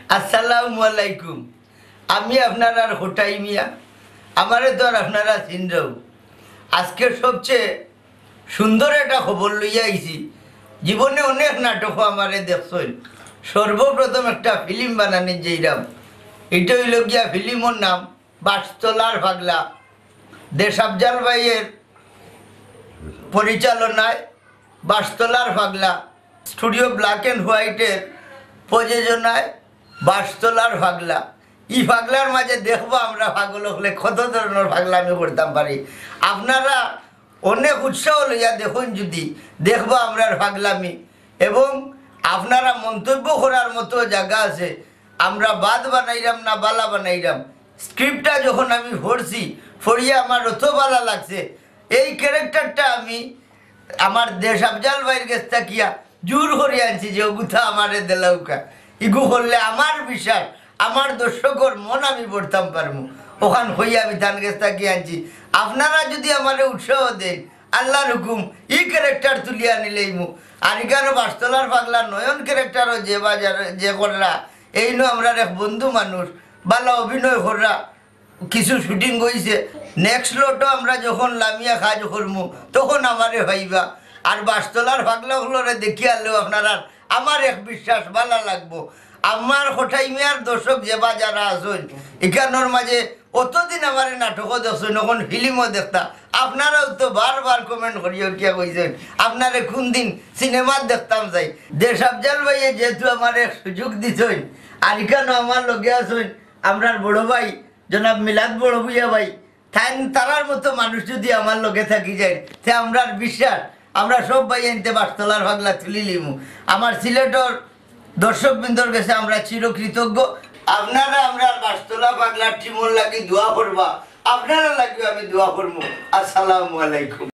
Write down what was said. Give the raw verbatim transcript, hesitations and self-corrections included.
আসসালামু আলাইকুম। আমি আপনারার হোটাই মিয়া। আমারে তো আর আপনারা চিনরাউ। আজকে সবচেয়ে সুন্দর একটা খবর লইয়া আইছি। জীবনে অনেক নাটকও আমারে দেখছইন। সর্বপ্রথম একটা ফিল্ম বানানি যাইরাম। ইটা অইলো গিয়া ফিল্মর নাম বাঁশতলার পাগলা। দেশ আফজাল ভাইয়ের পরিচালনায় বাঁশতলার পাগলা, স্টুডিও ব্ল্যাক অ্যান্ড হোয়াইটের প্রযোজনায় বাঁশতলার পাগলা। ই পাগলার মাঝে দেখবা আমরা পাগল অকলে কত ধরনর পাগলামি করতাম পারি। আপনারা অনেক উৎসাহ লইয়া দেখইন যুদি, দেখবা আমরার পাগলামি। এবং আপনারা মন্তব্য করার মতো জাগা আছে। আমরা বাদ বানাইরাম না বালা বানাইরাম, স্ক্রিপ্টটা যখন আমি পড়ছি, পড়িয়া আমার অত বালা লাগছে। এই ক্যারেক্টারটা আমি আমার দেশ আফজাল ভাইর গেছ থাকিয়া জোর করি আনছি যে, "অগুতা আমারে দেলাউক্কা।" ইগু করলে আমার বিশ্বাস, আমার দর্শকর মন আমি ভরতাম পারমু। অখান কইয়া আমি তান গেছ থাকি আনছি। আপনারা যুদি আমারে উৎসাহ দেইন, আল্লার হুকুম, ই ক্যারেক্টার তুলিয়া আনিলাইমু। আর ইখানো বাঁশতলার পাগলা নয়ন ক্যারেক্টারও যে বাজার যে কররা, এইনও আমরার এক বন্ধু মানুষ, বালা অভিনয় কররা, কিছু শুটিং অইছে। নেক্সট লটও আমরা যখন লামিয়া কাজ করমু, তখন আমারে পাইবা। আর বাঁশতলার পাগলা অকলরে দেখিয়া আনলেও আপনারার আমার এক বিশ্বাস বালা লাগবো। আমার হোটাই মিয়ার দর্শক যেবা যারা আছইন, ইখানোর মাঝে অতদিন আমারে নাটকও দেখছইন, অখন ফিল্মও দেখতা। আপনারাও তো বারবার কমেন্ট করিয়া উঠিয়া কইছইন, "আপনারে কুন দিন সিনেমাত দেখতাম চাই।" দেশ আফজাল ভাইয়ে যেহেতু আমারে এক সুযোগ দিছইন, আর ইখানো আমার লগে আছইন আমরার বড় ভাই জনাব মিলাদ বড় ভুইয়া ভাই, তাইন তারার মতো মানুষ যুদি আমার লগে থাকি যায়, তে আমরার বিশ্বাস, আমরা সব ভাইয়াইন্তে বাঁশতলার পাগলা তুলিলিমু। আমার সিলেটর দর্শকবৃন্দর গেছে আমরা চিরকৃতজ্ঞ। আপনারা আমরার বাঁশতলা পাগলার টিমর লাগি দোয়া করবা, আপনারার লাগিও আমি দোয়া করমু। আসসালামু আলাইকুম।